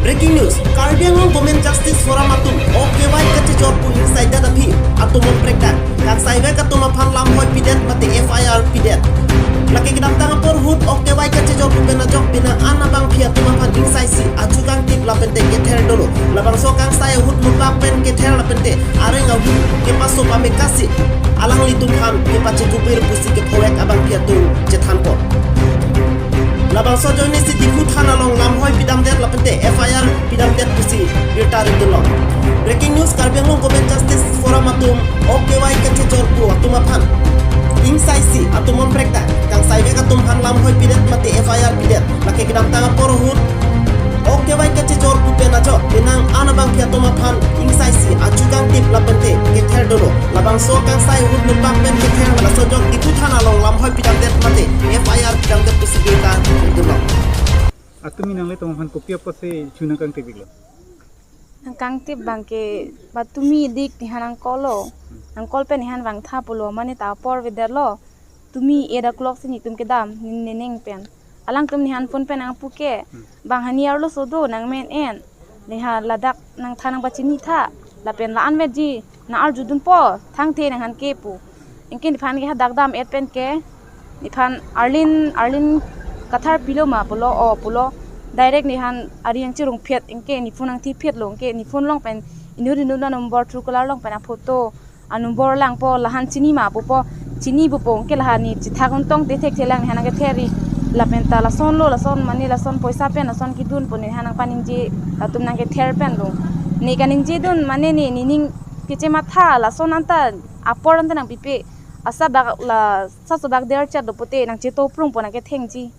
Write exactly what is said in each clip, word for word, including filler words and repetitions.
Breaking news, Karbi Anglong Women Justice Forum atum, O K Y kachejor pu ingsai det aphi, atum mon prekdak, kangsai vek atum aphan lamhoi pidet mate F I R pidet. Lake kedamtang apor ahut O K Y kachejor pu pen ajok penang an abangpi atum aphan ingsaisi, achu kangtip lapente kether dolo. Labangso kangsai ahut mupak pen kether lapente areng ahut kepaso pamekasi, alanglitum aphan kepachekubir pusi kephovek abangpi atum chethanpon. Labangso ajoinesi Diphu thana along lamhoi pidamdet lapente F I R pidamdet pusi birta ridunlo. Breaking news, Karbi Anglong Women Justice Forum atum O K Y kachejor pu atum aphan ingsaisi, atum mon prekdak, kangsai vek atum aphan lamhoi pidet mate F I R pidet. Lake kedamtang apor ahut O K Y kachejor pu pen ajok penang an abangpi atum aphan ingsaisi, achu kangtip lapente kether dolo. Labangso kangsai ahut mupak pen kether, laso ajok Diphu thana along lamhoi pidamdet mate F I R pidamdet pusi birta ridunlo. Atumi nanglitum aphan kopi apotsi chu nangkangtip iklo? Nangkangtip abangke, patumi dik ne han nangkolo. Nangkol pen ne han vangtha pulo, mane ta apor avedetlo. Tumi eight o'clock si netum kedam, ne, ne ning pen. Alangtum ne han phone pen nangpu ke, Hmm. bang hani arloso do nangmen en. Ne ha ladak nangthan nangpachinitha. Lapen la-an vetji, nang-arjudunpo, thangthe nang han ke pu. Anke nephan ke hadak dam-et pen ke, nephan Arlene, Arlene Kathar pilo ma pulo, o pulo. Direct ne han ari nangcherung phet, anke ne phone nangthi phetlo, anke ne phone along pen, inut inut anumber Truecaller along pen aphoto, anumber langpo, la han chini ma pupo, chini pupo, anke la han ne chethak untong te thekthe lang ne han nangkether ri. Lapen ta lasonlo, lason mane lason poisa pen, lason kedun pu ne han nangpaningje, latum nangkether penlo. Ne kaningjedun mane ne, ne ning kechematha, lason anta apor anta nangpipe. Asa bak la, sa so bak der chat do pute nangcheto prungpo nangkethengji.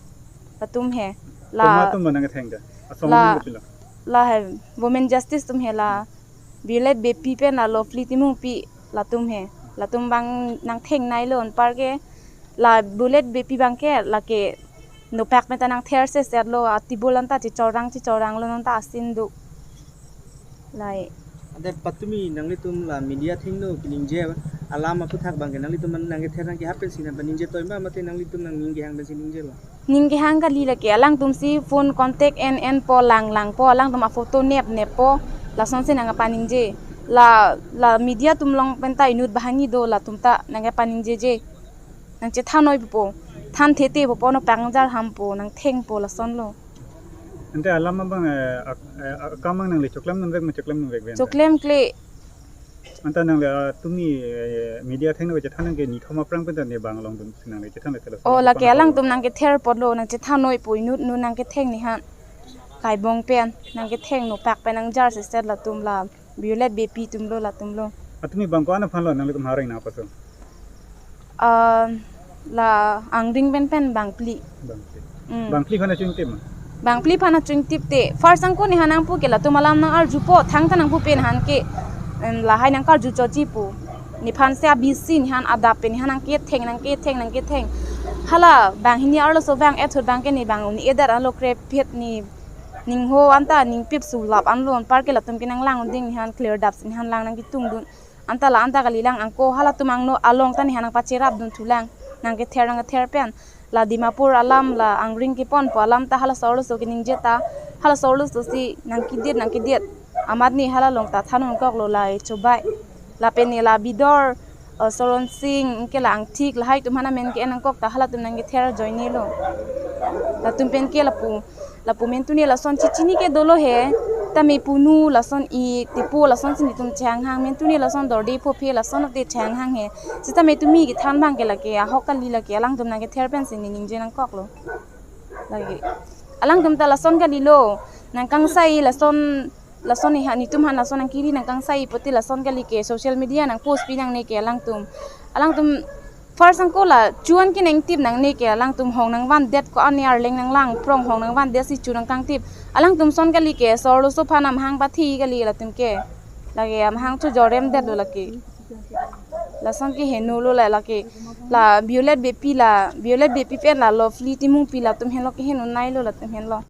Latum he. La, Komat atum ma nangketheng ta? Asong la, atum pilo? La he, Women Justice atum he la. Violet Beypi pen la Lovely Timungpi latum he. Latum abang nangthengnei lo anpar ke. La Violet Beypi abangke lake nopak pen ta nangther sesetlo, atibul anta chechorang chechoranglo, non ta asin do. Lai. Ante patumi nanglitum la media athengno keningje alam aphuthak abangke nanglitum nangkether nangkehap pensi nangpaningje toima mate nanglitum nangning kehang pensi ningjelo? Ning kehang kali lake, alangtum si phone contact en enpo, lang langpo, alangtum aphoto nep neppo, lasonsi nangpaningje. La, la media atum along pen ta inut banghini do, latum ta nangpaningjeje. Nangchethan noi pupo. Than thete pupo, nopak jar hampo, nangthengpo, lasonlo. Ante alam abang, eh, ak-, eh, akam abang nangli choklem nangvek ma choklem nangvek pen? Choklem kle. Anta nangli, ah, tumi, eh, media athengno kachethan nang ke nithom aphrang pen ta ne bang alongdunsi nangli chethan le telo. O, lake alangtum nangkether apotlo, nangchethan noi pu inut inut nangketheng ne han. Kaibong pen, nangketheng nopak pen nangjar seset latum la. Violet Beypi atumlo, latumlo. Atumi bang ko-an aphanlo nanglitum hareng nangpaso? Ah, la Angring pen pen bangphli. Bangphli. Hmm. Bangphli aphan achu ingtip ma? Bangphli aphan achu ingtip te. First angko ne han nangpu ke latum alam nang-arjupo, thangta nangpupe ne han ke, em, lahai nangkarju choji pu. Nephan si abisi ne han adap pen ne han nangketheng, nangketheng, nangketheng. Hala banghini arloso bang-et ahut abangke ne bang un-edet alo krephet ne ningho anta ningpip sulap anlo anpar ke latum ke nanglang un-eding ne han clear dap si ne han lang nangketungdun. Anta la anta kalilang angko halatum angno along ta ne han nangpacherapdun thulang. Nangkether nangkether pen. La Dimapur alam la Angring keponpo alam ta halaso arloso keningje ta. Halaso arloso si nangkedit nangkedit. Amat ne hala along ta than un-e koklo la e chobai. Lapen ne la Bidor, eh, Soron Sing, anke la Angthik, lahai atum aphan amen ke-en nangkok ta halatum nangkether ajoinelo. Latum pen ke lapu, lapu mentune lason chechini ke dolo he, tame punu lason ik, tepo lasonsi netum chehanghang, mentune lason dorde phophe lason te chehanghang he. Sitame tumi kethan abangke lake, ahok kali lake, alangtum nangkether pensi ne ningje nangkoklo. Lake. Alangtum ta lason kalilo, nangkangsai lason, lason ne ha, netum aphan lason nangkiri nangkangsai pute lason kali ke social media nangpost pi nangne ke alangtum. Alangtum first angko la chu-an ke nangtip nangne ke alangtum hong nangvandet ko-an ne arleng nanglang prong hong nangvandet si chu nangkangtip. Alangtum son kali ke so arloso aphan amahang pathi kali latum ke. Lake amahang chojoremdetlo lake. Lason ke henolo la lake. La Violet Beypi la, Violet Beypi pen la Lovely Timungpi latum henlo ke hen un-eilo latum henlo.